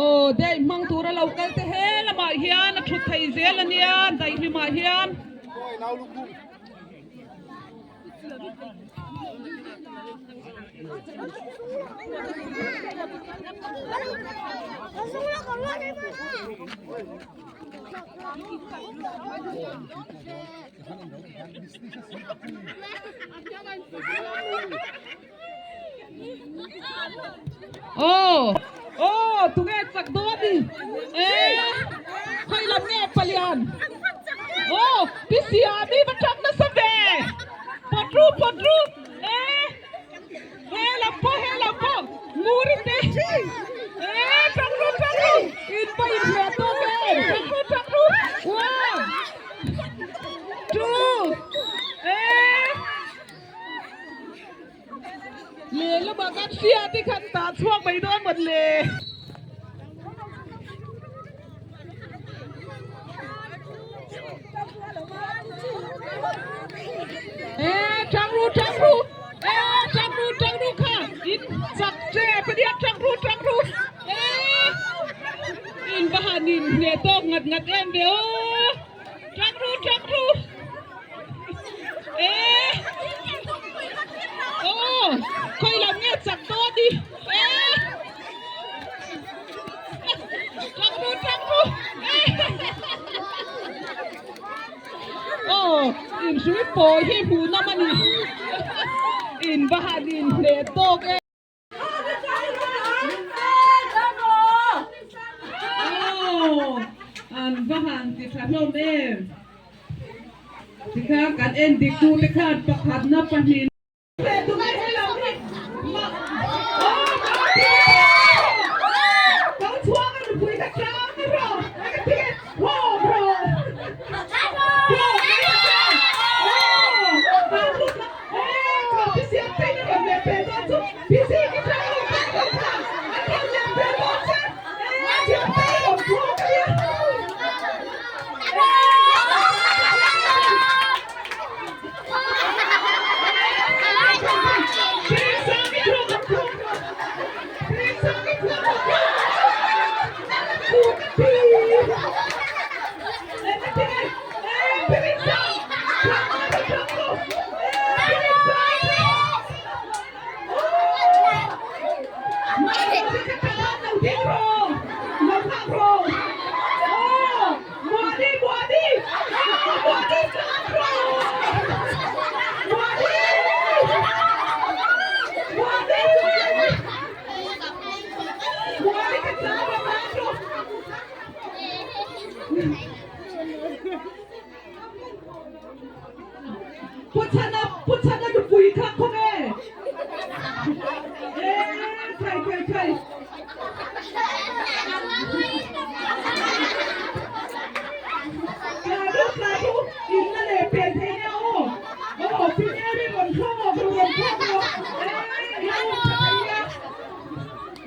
Aw daih hmang tura lo kal te he lamah hian a thut thei zel a nia daihlimah hian. Aw aw tunge chak dawn ni eh khawi lam nge palian aw ti siami va chak nasa ve pawt ru pawt ru eh he lam pawh he lam pawh nguri te eh chak ru chak ru in va inhliah tawk em chak ru chak ru one two eh. Lehlamah kan hria te khan tah chhuak mai dawn mawn le. Eh tang ru tang ru eh tang ru tang ru kha in chak che pania tang ru tang ru eh in va han in hne tawk ngat ngat em ve aw. Tang ru tang ru eh aw khawi lam nge chak dawn ni eh tang ru tang ru eh aw inhrui pawi hi hmuh nawm a ni in va han inhleh tawk e. An va han ti tha hlawm em? Tikhan kan en dik tute khan pakhatna pahnih. Pu Chhana, Pu Chhana nupui kha khawnge? Eee, khai khai khai. Tla ru, tla ru, in la leh pel thei nia aw. Aw, pi Mary rawn thlawng awk ru, rawn thlawk rawh. Eee, i um tha thei nia.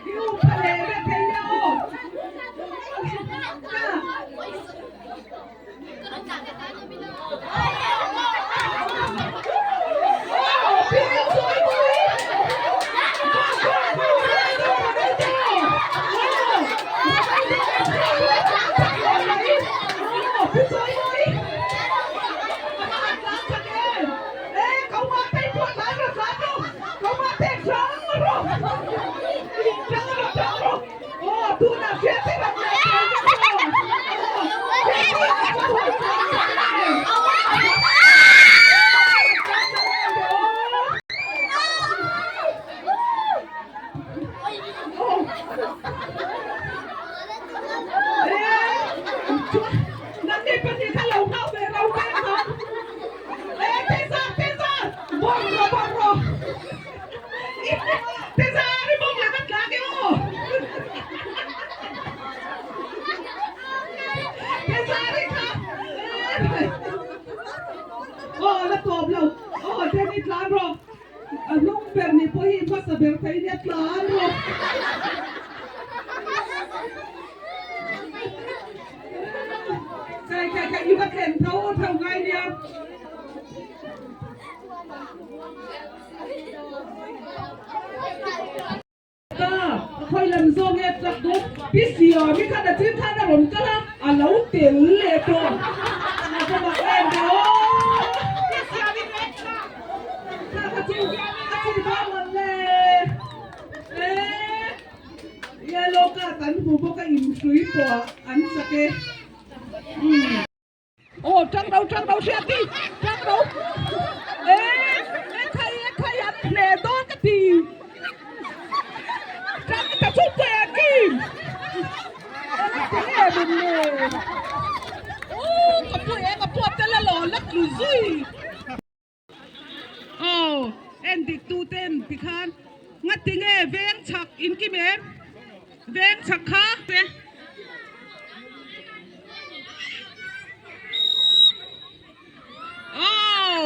I um tha leh vek thei nia aw. Ka. Khawi lam zawk nge chak dawn? Pi Siami khan a chin khan a rawn kal a, a lo tel leh tawh. A va mak em ve aw! Pi Siami kha kha chu a chi dawn mawn le. Eee yellow card an hmu bawk a, inhrui pawh an chak e. Umm. Aw tang ro tang ro hriat i tang ro e e khai e khai an hle dawn ka ti tang ta chu pe kim e nge min le u ka pu e ka pu te la lo la tlu zui aw en dik tu ten tikhan ngati nge veng chhak in kim em veng chhak kha te. Aw!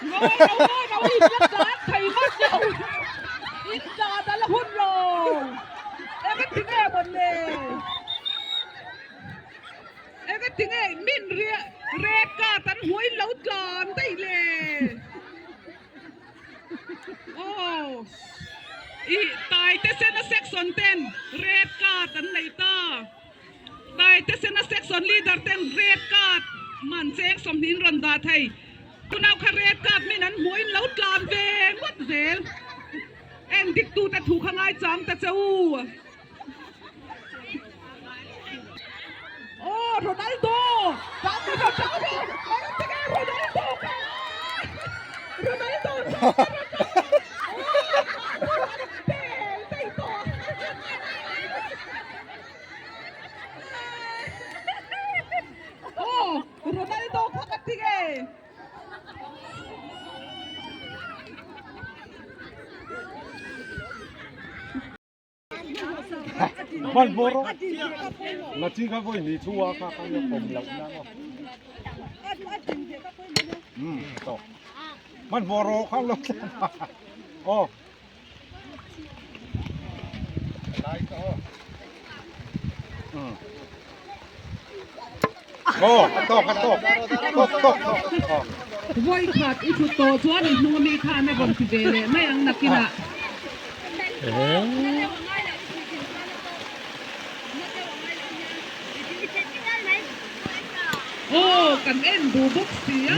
Ngawi lo, ngawi lo, in la tlan thei ngawt lo. In tlan a la hun lo. Eng a ti nge mawn le? Eng a ti nge min red card an hmuh in lo tlan daih le? Aw! Ih, Taite Sena section ten red card an nei ta. Taitesena section leader ten red card man cheng sawmhnih in rawn dah thei. Tunau kha red card min an hmuh in lo tlan ve ngawt zel. En dik tu te thu kha ngai chang ta che u. Aw Ronaldo! Tang rawh tang rawh! Engtin nge Ronaldo kha? Ronaldo tang rawh tang rawh! Aw an pel daih tawh. Aw Ronaldo kha ka ti nge. Hman bawr rawh. Na chi kha vawi ni thu a kha kha nia pawm loh na maw. Um tawh. Hman bawr rawh kha lo tlan. Aw. Vawi khat i thut tawh chuan i hnung ami khan a rawn ti ve leh mai ang nakinah. Aw kan en duh bawk si a.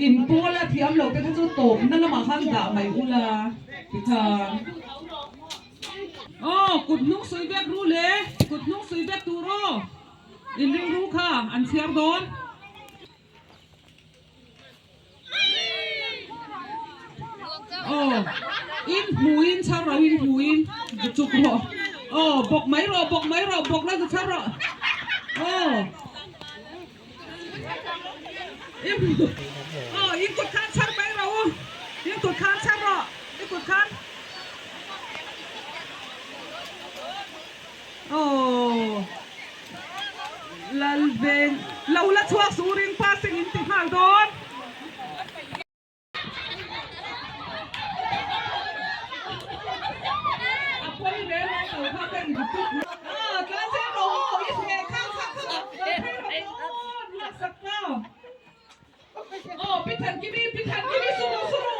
In pawl a thiam lo te kha chu tawp na lamah khan dah mai ula tikhan aw kut hnung sawi vek ru le kut hnung sawi vek tur aw in ringru kha an chhiar dawn. Aw in hmuin chhar ro in hmuin zu chuk rawh aw bawk mai rawh bawk mai rawh bawk la zu chhar rawh aw in aw in kut khan chhar mai rawh u in kut khan chhar rawh i kut khan Aw Lalveng lo la chhuak suh ring passing in ti nghal dawn. Pi Thankimi, Pi Thankimi su rawh, su rawh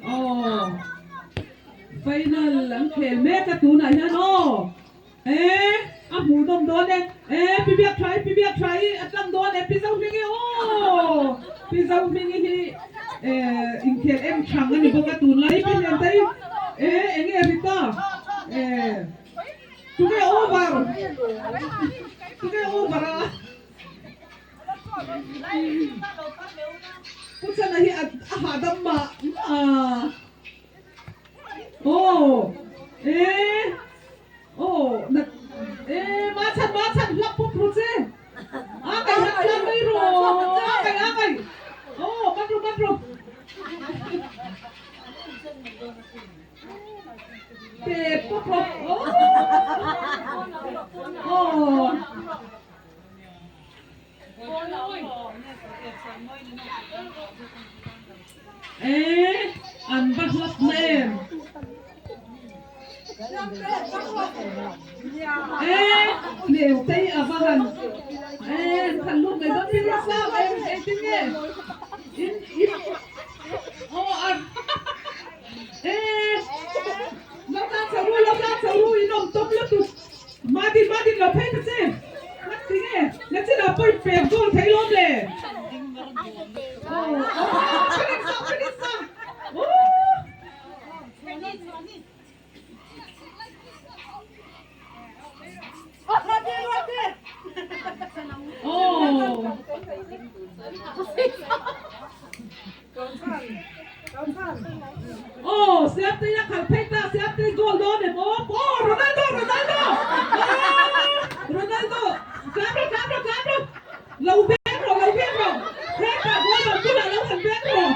aw. Aw final an khel mek a tunah hian aw e a hmuhnawm dawn e e pi biak tha i pi biak tha i a tlang dawn e pi Zohmingi aw pi Zohmingi hi e inkhel em thang a ni bawk a tunlai pi Liantei e enge Rita e tunge over tunge over a. Pu Chana hi a hahdam mah mah a. Aw e aw na e ma chhan ma chhan hlap pawp ru che. A kai han tlang mai ru a kai a kai aw man ru man ru. Pe pawp ru aw aw. Eee an va hlap na em? Eee hmel tei a va han eee an khan lut mai dawn pin sang em engtin nge in in aw a eee lo tlan chho ru lo tlan chho ru in awm tawp lutuk. Madin Madin lo phei ta che. Nghat ti nge? Na chin ah pawi pek goal thei lawm le. Oh, oh, credit sang, credit sang. Oh. Oh. Aw Siamtei a khalh phei ta, Siamtei goal dawn em aw? Aw Ronaldo Ronaldo! Aw Ronaldo! Tlan rawh tlan rawh tlan rawh! Lo veng rawh lo veng rawh! Hetah goal ban bulah lo han veng rawh!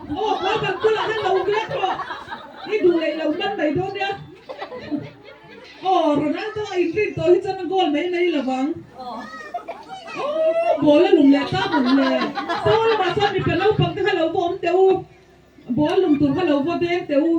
Aw goal ban bulah han lo veng rawh! I duh leh lo man mai dawn nia. Aw Ronaldo a inrin tawh hi chuan a goal mai mai lo vang. Aw ball a lum leh ta mawn le. Saw lamah chuan mipa naupang te kha lo va awm teh u. Ball lum tur kha lo va veng teh u.